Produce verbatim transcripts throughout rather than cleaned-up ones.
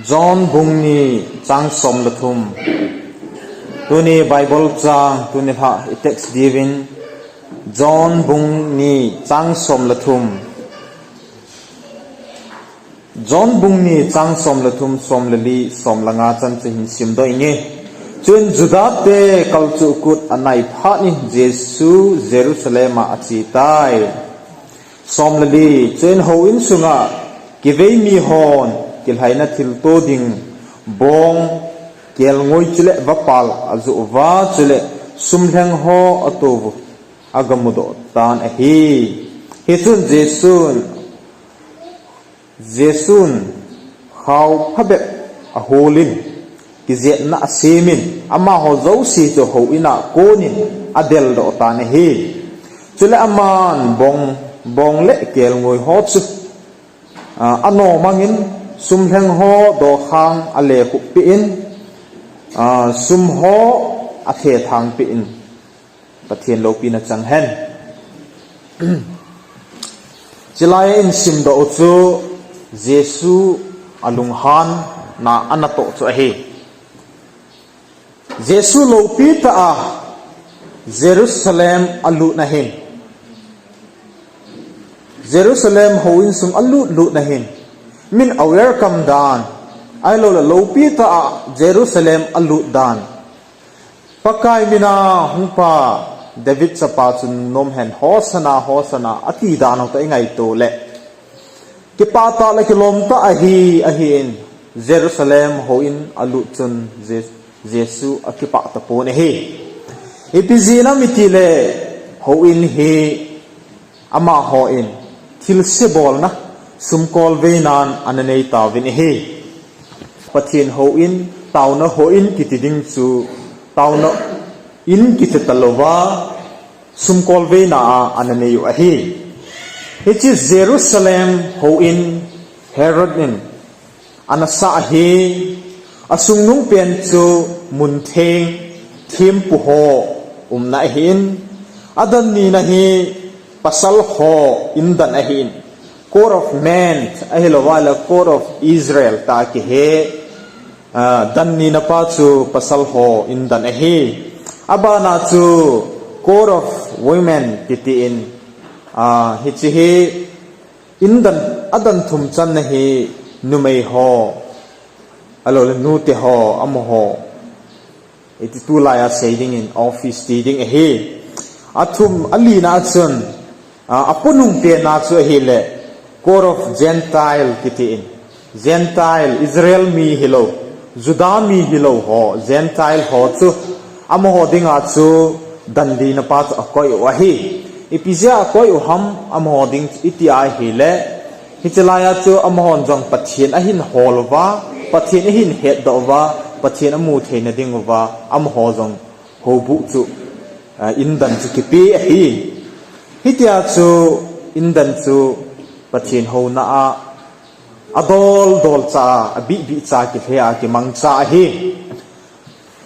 John bung ni chang som le thum. Tuni Bible chang, tuni lha i text diuvin John bung ni chang som le thum. John bung ni chang som le thum, som le li, som le nga chan chu hin simdoh inge. Chuin Juda te kalchuh kut anai phat in Jesu Jerusalem a ache tai. Som le li, chuin houin sunga kivei mi hon kilhaina thilto ding bong, kelngoi chule vapal ajoh uva, chule sumlheng ho ato u agamudoh tan ahi. Hichun Jesun, Jesun khao phabep aholin, kijetna asemin, amaho jouse chu houin a konin adeldoh tan ahi. Chule aman bong, bong le kelngoi ho chu, a, anomangin, sumlheng ho dokhang alekhup peh in, a, sum ho athethang peh in, Pathen loupina chang hen. Chulai a ihin simdoh u chu Jesu alunghanna anatoh chu ahi. Jesu loupi tah a Jerusalem alutna hin, Jerusalem houin sung alut lutna hin, min a welcome dan, ahilouleh loupi tah a Jerusalem alut dan, Pakai mina hungpa David chapa chu nom hen, Hosanna, Hosanna, ati dan ho toh ingaito leh, kipah tah le kilom tah ahi, ahin, Jerusalem houin alut chun Je-, Jesu akipah tapon ahi. Ipi jeh ham itile, houin hi amahon thilse bolna, sumkolveinan ana nei tauvin ahi. Pathen houin, taona houin kiti ding chu, taona in kiti talouva, sumkolveina a ana nei u ahi. Hiche Jerusalem houin Herod in ana sah ahi, asungnung pen chu mun theng, thempu ho umna ahin, adan nina hi pasal ho indan ahin, coat of man, ahilouleh coat of Israel tia kihe, a, dan nina pa chu pasal ho indan ahi. Abana chu coat of women kitin, a, hiche hi indan, adan thum channa hi numei ho, ahilouleh nute ho, amaho. Iti tulai a sei dingin office ti ding ahi. Athum, alina chun, a, apunung pena chu ahile, coat of Gentile kitin. Gentile, Israel mi hilou, Juda mi hilou ho, Gentile ho chu, amaho dinga chu, dan nina pa chu akoi u ahi. Ipi jeh a akoi u ham, amaho ding iti ahile, hiche laiya chu amahon jong Pathen ahin hol uva, Pathen ahin hetdoh uva, Pathen amu theina ding uva, amaho jong houbuh chu, a, indan chu kipe ahi. Hitia chu indan chu Pathen houna a, adol dol cha, abih bih cha kilhe a kimang cha ahi.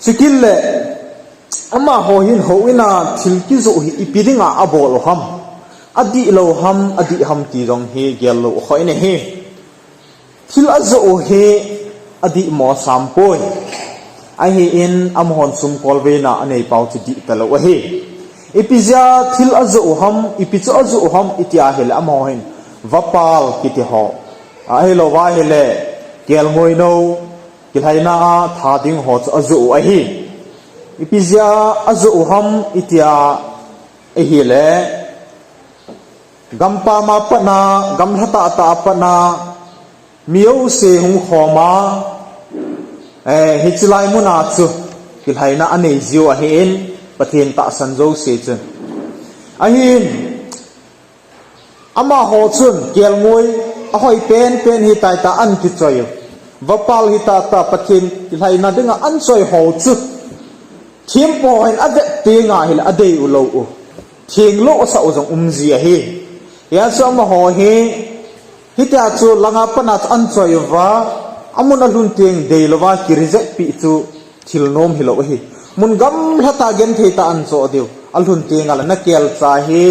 Chukit le, amaho hin houin a thil kijoh hi ipi dinga abol u ham, adih lou ham, adih ham ti jong hi gel lou u khoi in ahi. Thil ajoh u hi adih mo sam poi. Ahin amahon sumkolveina anei pau chu dih talou ahi. Ipi jeh a thil ajoh u ham, ipi chu ajoh u ham iti ahile amaho hin vapal kiti ho, ahilouleh kelngoi nou, kilhaina a tha ding ho chu ajoh u ahi. Ipi jeh a ajoh u ham iti ahile, gampam a patna, gamlha tahtah a patna, mi jouse hung khom a, eh, hiche lai muna chu kilhaina anei jiu ahin, Pathen tahsan jouse chun. Ahin, amaho chun kelngoi ahoi penpen hitia ana kichoi u. Vapal hitia Pathen kilhaina dinga ana choi ho chu, thempu ho hin avet teng ahile adei u lou u, thenglou asah u jong um ji ahi. Hijeh chun amaho hi, hitia chu langa patna chu ana choi uva, amun alhun teng deilouva ki reject peh chu thil nom hilou ahi. Mun gamlha tah genthei tah a ana choh diu. Alhun teng ahile nakelcha hi,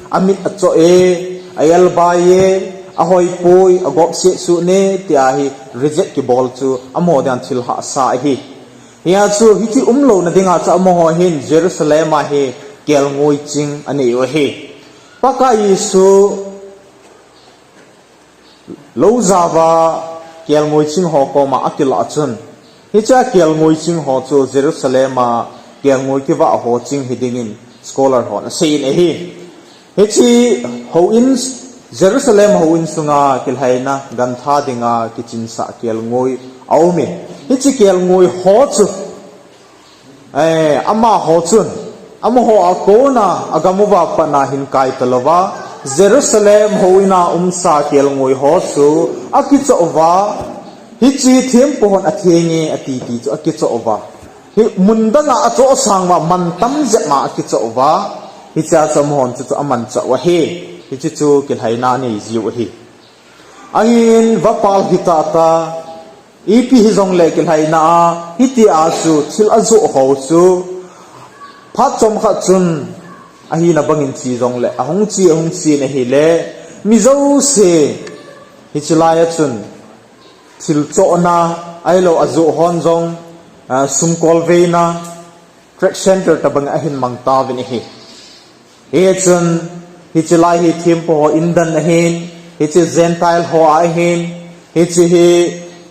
amit achoh e, a-elbai e, ahoipoi, agop seh suh ne, tia hi reject kibol chu amaho dinga thil hahsa ahi. Hia chu hiti umlouna dinga chu amaho hin Jerusalem a hi kelngoi ching anei u ahi. Pakai Jesu lou jao va kelngoi ching ho koma akilah chun, hiche a kelngoi ching ho chu Jerusalem a kelngoi kivah ho ching hidingin scholar hon aseiyin ahi. Hiche houin, Jerusalem houin sunga kilhaina gantha dinga kichinsah kelngoi aumin. Hiche kelngoi ho chu, eh, amaho chun, amaho a kona agam uva patna hin kai talouva, Jerusalem houin a umsa kelngoi ho chu akichoh uva, hiche thempu hon athenge ati ti chu akichoh uva. Hi mun danga achoh sang uva, mantam jep ma akichoh uva. Hichea chu amahon chu, chu amanchah u ahi. Hiche chu kilhaina anei jiu ahi. Ahin vapal hita ta, ipi hijongle kilhaina a, hitia chu thil ajoh ho chu, phat chomkhat chun, ahina bangin che jongle, ahung che, ahung che in ahile, mi jouse, hiche laia chun, thil chohna, ahilou ajoh hon jong, ah, sumkolveina, trade center tobang ahin mang tauvin ahi. Hichun, hiche lai hi thempu ho indan ahin, hiche Gentile ho ahin, hiche hi,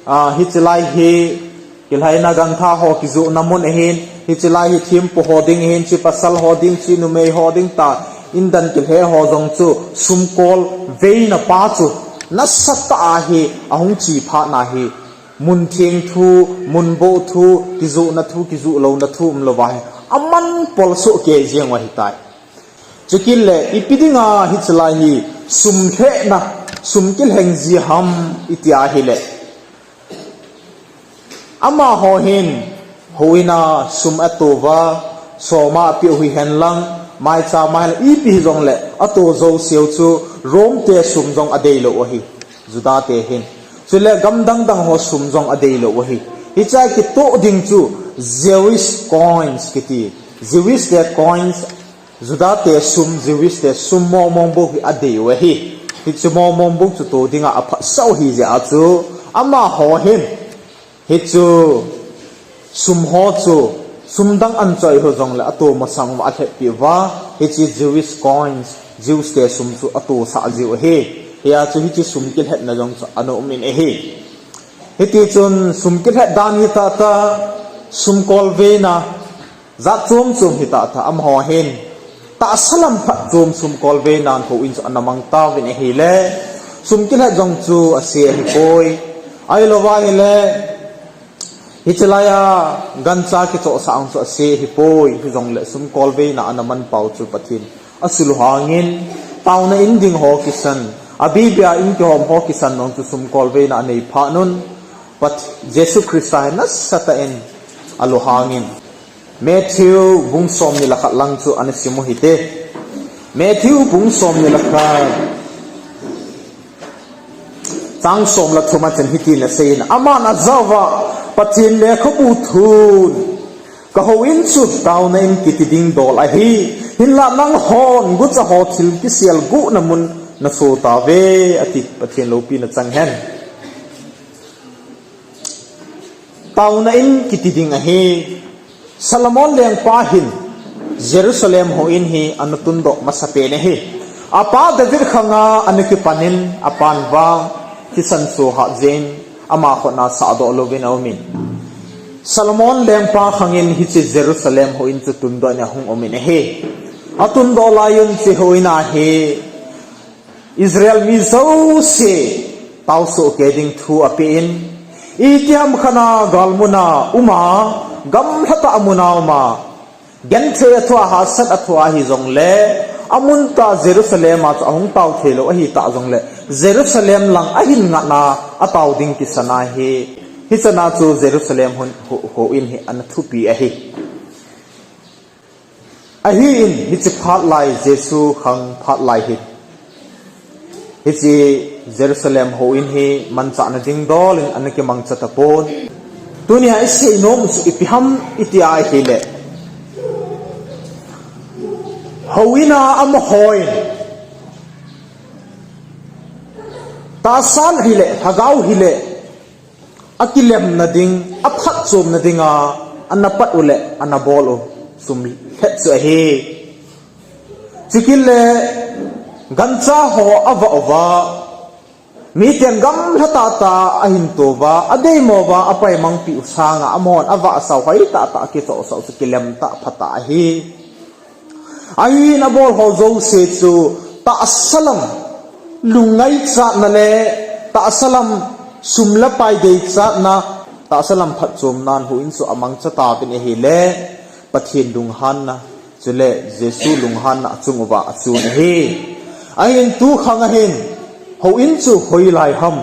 ah, hiche lai hi, kilhaina gantha ho kijohna mun ahin, hiche lai hi thempu ho ding ahin, hiche pasal ho ding, hiche numei ho ding tia, indan kilhe ho jong chu, sumkolveina pa chu, nasatah a hi, ahung che phat na hi, mun theng thu, mun boh thu, kijohna thu, kijoh louna thu umlouva hi, aman pol soh kei jeng u ahitai. Chukit le, ipi dinga hiche lai hi, sum lhehna, sum kilheng ji ham iti ahile. Amaho hin, houin a sum ato uva, soma apeh u hihen lang, maicham a hihen lang, ipi hijongle, ato jouseu chu, Rome te sum jong adeilou u ahi, Juda te hin. Chule gam dang dang ho sum jong adeilou u ahi. Hichea kitoh ding chu, Jewish coins kiti. Jewish te coins, Juda te sum, Jewish te sum mong mong bou hi adei u ahi. Hiche mong mong bou chu to dinga aphatsah u ahi jeh a chu, amaho hin, hichu sum ho chu, sum dang anchoi u hijongle ato masang uva alheppi uva, hiche Jewish coins, Jews te sum chu atosah jiu ahi. Hia chu hiche sum kilhetna jong chu ana um in ahi. Hitichun sum kilhet dan hi tah tah, sumkolveina, jat chom chom hi tah tah, amaho hin tahsa lam phat chom sumkolveina houin chu ana mang tauvin ahile, sum kilhet jong chu ase ahipoi. Ahilouva ahile, hiche laia gancha kichohsah ang chu ase ahipoi, hijongle sumkolveina ana manpau chu Pathen asulhangin, taona in ding ho kisan, abibia in kihom ho kisan jong chu sumkolveina anei phat un, Pat-, Jesu Christa hi nasatah in alunghangin. Matthew bung somni le khat lang chu ana sim u hite. Matthew bung somni le khat, chang som le thum a chun hitin aseiyin, aman ajah uva, Pathen lekhabu thun, ka houin chu taona in kiti ding dol ahi, hinlah nanghon gucha ho thil kisel guhna mun naso tauve, ati. Pathen loupina chang hen. Taona in kiti ding ahi. Solomon lengpa hin Jerusalem houin hi ana tundoh masapen ahi. Apa David khanga ana kipan in apan vang thisan soh hah jeh in ama khutna sahdoh louvin aumin. Solomon lengpa khangin hiche Jerusalem houin chu tundoh in ahung umin ahi. Atundoh laiyun hiche houin a hi Israel mi jouse taosoh kei ding thu apen, itiham khat a galmun a uma, gamlha tah mun a uma, genthei a thua, hahsat a thua hijongle, amun tah Jerusalem a chu ahung tao theilou ahitah jongle, Jerusalem lang ahin ngatna atao ding kisan ahi. Hichan a chu Jerusalem houin, hou, houin hi ana thupi ahi. Ahin, hiche phat lai, Jesu khang phat lai hin, hiche Jerusalem houin hi manchahna ding dol in ana kimangcha tapon. Tunia isei nom u chu ipi ham iti ahile, houin a amahon Tahsa hile, lhagao hile, akilemna ding, aphatchomna dinga, ana pat u le, ana bol u, sum lhet chu ahi. Chukit le, gancha ho avah uva, miten gamlha tahtah a ahin to uva, adeimo uva, apaimangpeh u sanga, amahon avahsau hoi tahtah, akichohsau chu kilem tah, phatah ahi. Ahin abol ho jouse chu tahsa lam lungngaichatna le tahsa lam sum le pai deichatna, tahsa lam phatchomnan houin chu amangcha tauvin ahile, Pathen lunghanna, chule Jesu lunghanna achung uva achun ahi. Ahin tukhang ahin, houin chu hoilai ham?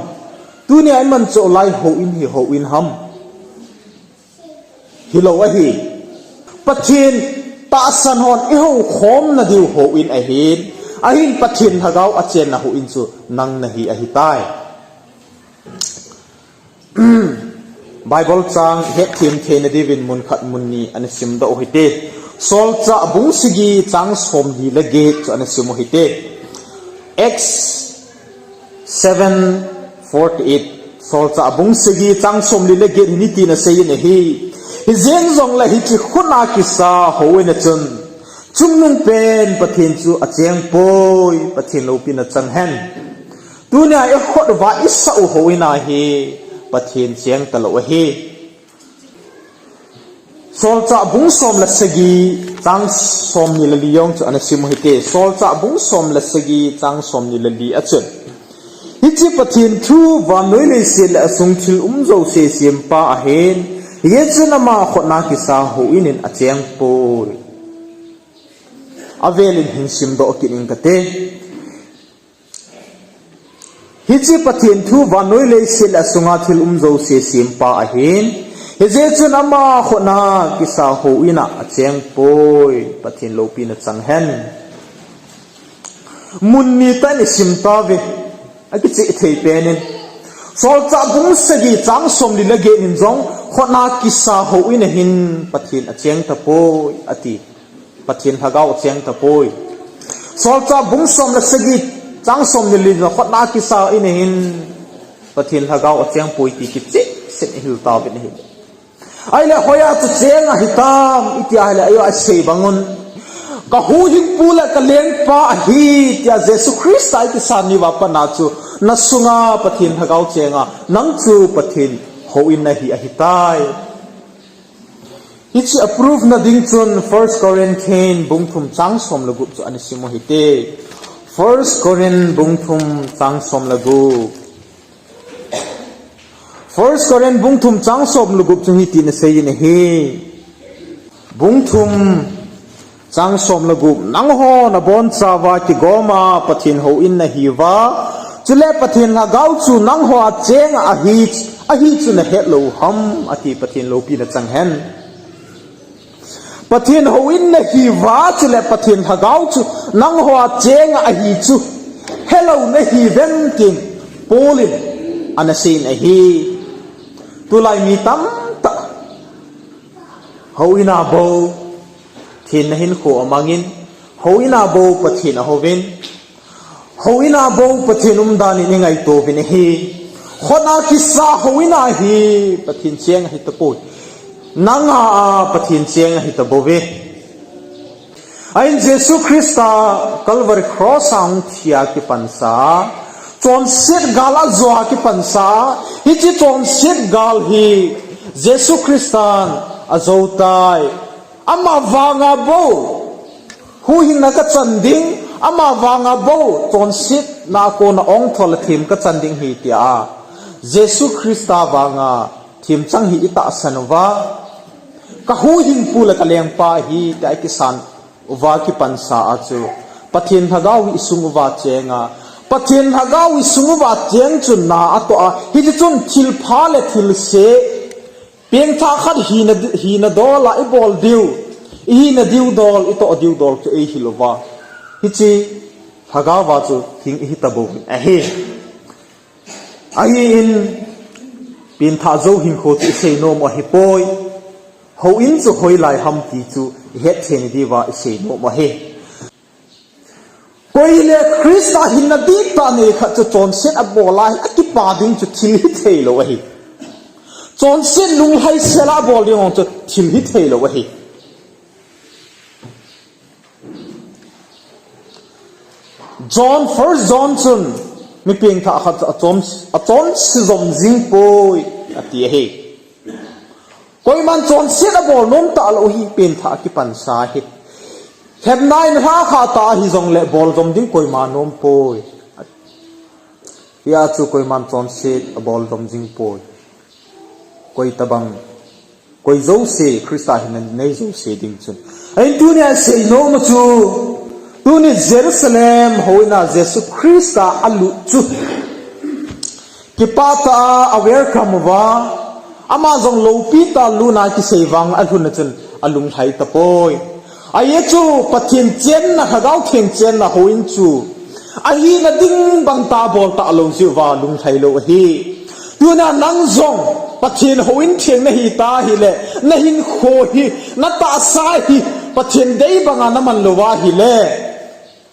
Tunia imanchah u lai houin hi houin ham? Hilou ahi. Pathen tahsan hon ihoukhomna diu houin ahin, ahin Pathen lhagao achenna houin chu nang nahi ahitai. Bible chang hetthem theina diuvin mun khat mun ni ana simdoh u hite. Solchah bung sagi chang somli le get chu ana sim u hite. Acts seven forty-eight. Solchah bung sagi chang somli le get hin hitin aseiyin ahi. Hijeng jongle hiche khut a kisa houin a chun, chungnungpen Pathen chu achengpoi, Pathen loupina chang hen. Tunia ikhut uva isah u houin a hi Pathen cheng talou ahi. Solchah bung som le sagi chang somni le li jong chu ana sim u hite. Solchah bung som le sagi chang somni le li a chun, hiche Pathen thu vannoi leiset le asung thil um jouse sempa ahin, hijeh chun ama khut a kisa houin in achengpoi. Avelin hin simdoh kit ing kate. Hiche Pathen thu vannoi leiset le asunga thil um jouse sempa ahin, hijeh chun ama khut a kisa houin a achengpoi, Pathen loupina chang hen. Mun ni tah in isim tauve, akicheh thei penin. Solchah bung sagi chang somli le get in jong, khut a kisa houin a hin Pathen acheng tapoi ati. Pathen lhagao acheng tapoi. Solchah bung som le sagi chang somni le li jong, khut a kisa houin a hin Pathen lhagao achengpoi ti kicheh sen ihil tauvin ahi. Ahile hoiya chu cheng ahitam iti ahile, ahiu asei bangun, kahuhhingpu le kalengpa ahi tia Jesu Christa ikisan ni uva pat a chu nasunga Pathen lhagao chenga, nang chu Pathen houin nahi ahitai. Hiche a proof na ding chun First Corinthian bung thum chang som le gup chu ana sim u hite. First Corinth bung thum chang som le gup. First Corinth bung thum chang som le gup chu hitin aseiyin ahi. Bung thum chang som le gup, nangho nabonchauva kigoma Pathen houin nahiuva, chule Pathen lhagao chu nangho a chenga ahi, ahi chu nahet lou ham, ati. Pathen loupina chang hen. Pathen houin nahiuva, chule Pathen lhagao chu nangho a chenga ahi chu helou nahiuvem tin Paul in ana seiyin ahi. Tulai mi tamtah houin a bou thenna hinkho amangin, houin a bou Pathen ahouvin, houin a bou Pathen umdan in ingaito uvin ahi. Khut a kisa houin a hi Pathen cheng ahi tapoi. Nanga a Pathen cheng ahi tabouve. Ahin Jesu Christa Calvary Cross a hung thia kipansa, chonset gal ajoa kipansa, hiche chonset gal hi Jesu Christan ajou tai. Ama vanga bou huhhingna kachan ding, ama vanga bou chonsetna a kona ongthol a them kachan ding ahi tia Jesu Christa vanga themchang hi itahsan uva, kahuhhingpu le kalengpa ahi tia ikisan uva kipansa a chu Pathen lhagao hi isung uva chenga, Pathen lhagao isung uva cheng chun na atoh a, hiche chun thilpha le thilse, pengthah khat hina, hina dol a ibol diu, ihina diu dol, itoh diu dol chu eihil uva, hiche lhagao a chu hing ihi tabouvin ahi. Ahin, pengthah jou hinkho chu isei nom u ahipoi. Houin chu hoilai ham ti chu ihet thei diuva isei nom u ahi. Koi le Christa hinna dihtah nei khat chu chonset abol a hi akipa ding chu thil hithei lou ahi. Chonset lunglhaisel a abol ding chu thil hithei lou ahi. John, First John chun mi pengthah khat chu achon, achonse jom jing poi ati ahi. Koiman chonset abol nom talou hi pengthah akipansa ahi. Lhepna in lha kha ta ahi jongle bol jom ding koima nom poi. Hia chu koiman chonset abol jom jing poi. Koi tabang, koi jouse Christa hinna nei jouse ding chun. Ahin tunia sei nom chu, tuni Jerusalem houin a Jesu Christa alut chu kipah tah a a welcome uva, ama jong loupi tah lutna kisei vang alhun a chun alunglhai tapoi. Ajeh chu Pathen chenna, Lhagao Theng chenna houin chu ahina ding bang tah bol talou jeh uva lunglhai lou ahi. Tuna nang jong Pathen houin theng nahi ta hile, na hinkho hi, na tahsa hi Pathen dei banga na man lou ahile,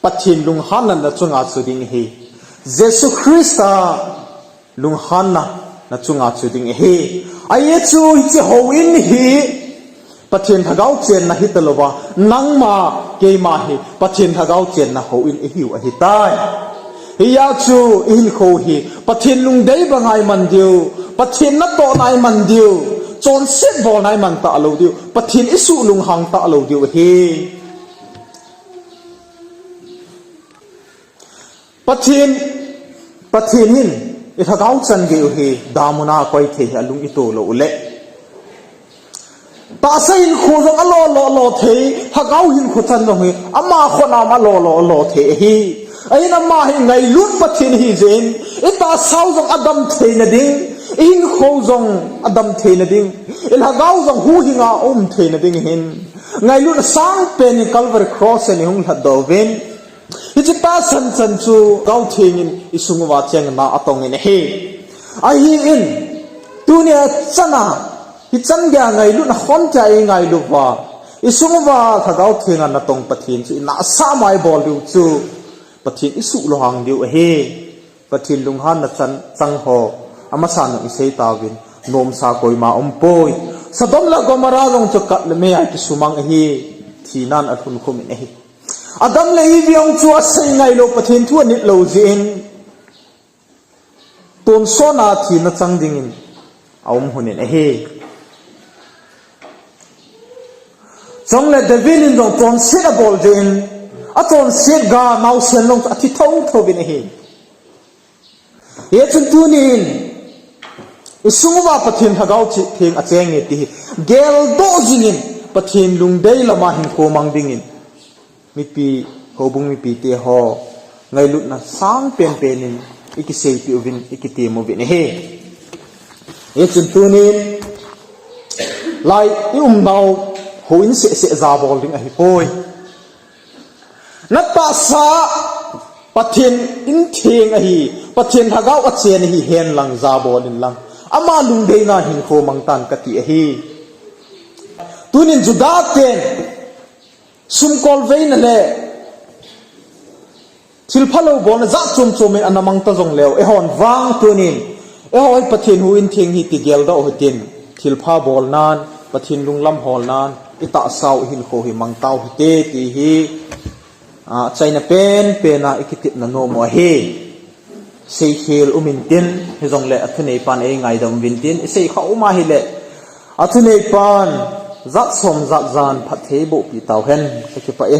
Pathen lunghanna na chunga chu ding ahi. Jesu Christa lunghanna na chunga chu ding ahi. Ajeh chu hiche houin hi Pathen Lhagao chenna hita louva, nangma keima hi Pathen Lhagao chenna houin ihiu ahitai. Hia chu i hinkho hi Pathen lungdei banga iman diu, Pathen natohna iman diu, chonset bolna iman talou diu, Pathen isuh lunghang talou diu ahi. Pathen, Pathen hin i lhagao chan geiyu hi damuna koi thei hi alung ito lou uleh, tahsa hinkho jong alo lo lo thei, lhagao hinkho chan jong hi ama khonam alo lo lo thei ahi. Ahin ama hi ngailut Pathen ahi jeh in, i tahsau jong adam theina ding, i hinkho jong adam theina ding, i lhagao jong huhhinga um theina ding hin, ngailutna sangpen in Calvary Cross a eihung lhatdoh uvin, hiche tahsan chan chu Lhagao Theng in i sung uva chengna atong in ahi. Ahin, tunia chana, hichan geiya ngailutna khon cha i ngailu uva, i sung uva Lhagao Theng a natong Pathen chu i nahsah ma i bol diu chu, Pathen i suh lunghang diu ahi. Pathen lunghanna chan chang ho, amasan jong i sei tauvin, nomsa koima um poi. Sodom le Gomorrah jong chu kat le mei a kisumang ahi, thinan alhun khum in ahi. Adam le Eve jong chu asei ngailou Pathen thu anit lou jeh in, tonsot a thina chang dingin aum lhon in ahi. Chule David in jong chonset abol jeh in, achonset ga naosen jong athi thotho uvin ahi. Hichun tunin, i sung uva Pathen Lhagao Theng acheng e ti hi geldoh jingin, Pathen lungdei lama hinkho mang dingin, mipi, houbung mipite ho, ngailutna sangpen pen in i kiseipeh uvin, i kitem uvin ahi. Hichun tunin, lai i umnau houin seh seh jabol ding ahipoi. Na tahsa Pathen in theng ahi, Pathen Lhagao achen ahi hen lang jabol in lang, ama lungdeina hinkho mang tan kati ahi. Tunin Juda ten sumkolveina le thilphalou bolna jat chom chom in ana mang ta jongleu, eihon vang tunin, eiho hi Pathen houin theng hi ti geldoh hitin, thilpha bolnan, Pathen lunglam holnan, i tahsau i hinkho hi mang tau hite ti hi, a, achaina pen pen a i kitepna nom u ahi. Seikhel um intin, hijongle athuneipan eingaidam uvin tin, i seikha um ahile, athuneipan jat som jat jan phatthei bohpeh tauhen, kakipah e.